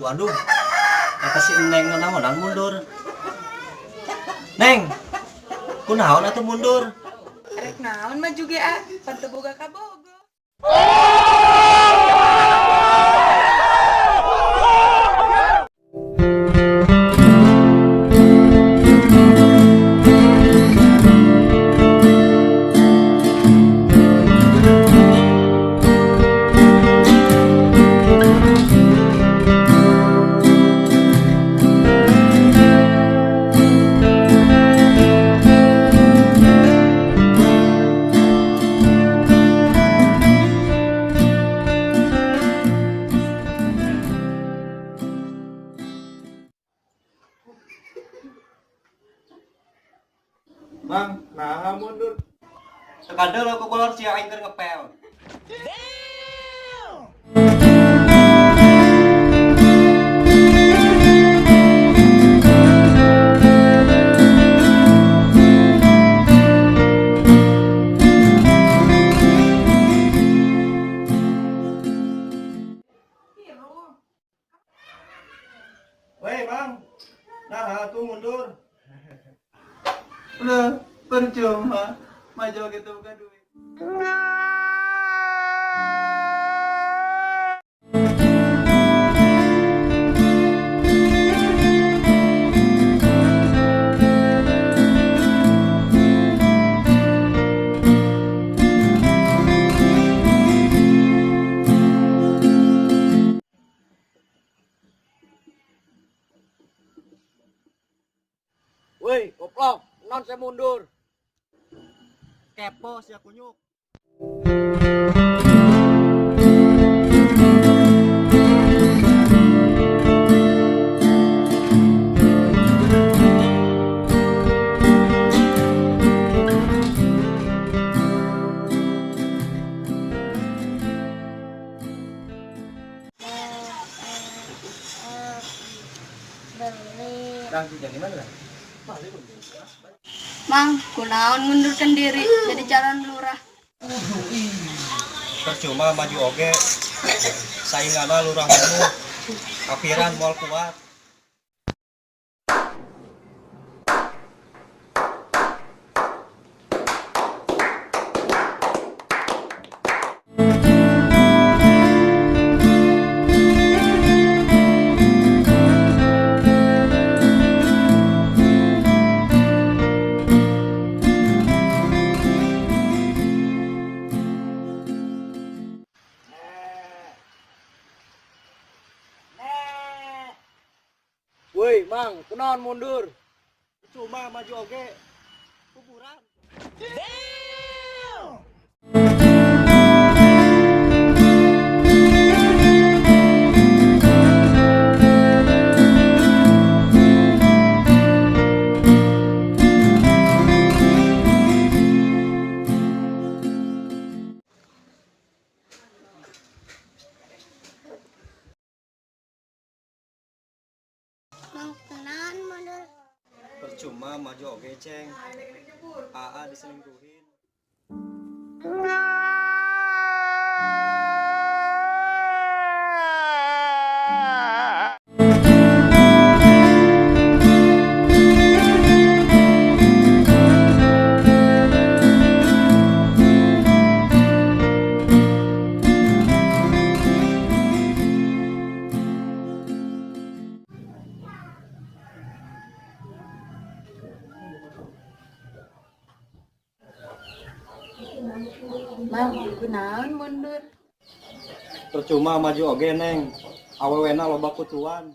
Waduh, kata si Neng naonan mundur. Neng, kunaon atuh mundur? Rek naon maju ge ah, pan teu boga kabogo. Mang, nah mundur. Sekadar aku keluar sia aing keur ngepel. Weh, Mang. Nah, aku mundur. Udah, percuma. Maju gitu bukan duit. Woi, goblok, non saya mundur. Kepo sia kunyuk. Beli. Nah, di mana lah? Mang, kunaon mundurkan diri jadi calon lurah. Percuma maju oge. Saingana lurah nu kapiran moal kuat. Woi, Mang, kunaon mundur? Percuma maju oge. Kuburan. Mang, kunaon mundur? Percuma maju oge, Ceng. AA diselingkuhin. Mang, kunaon mundur? Percuma maju oge, Neng. Awewena loba kutuan.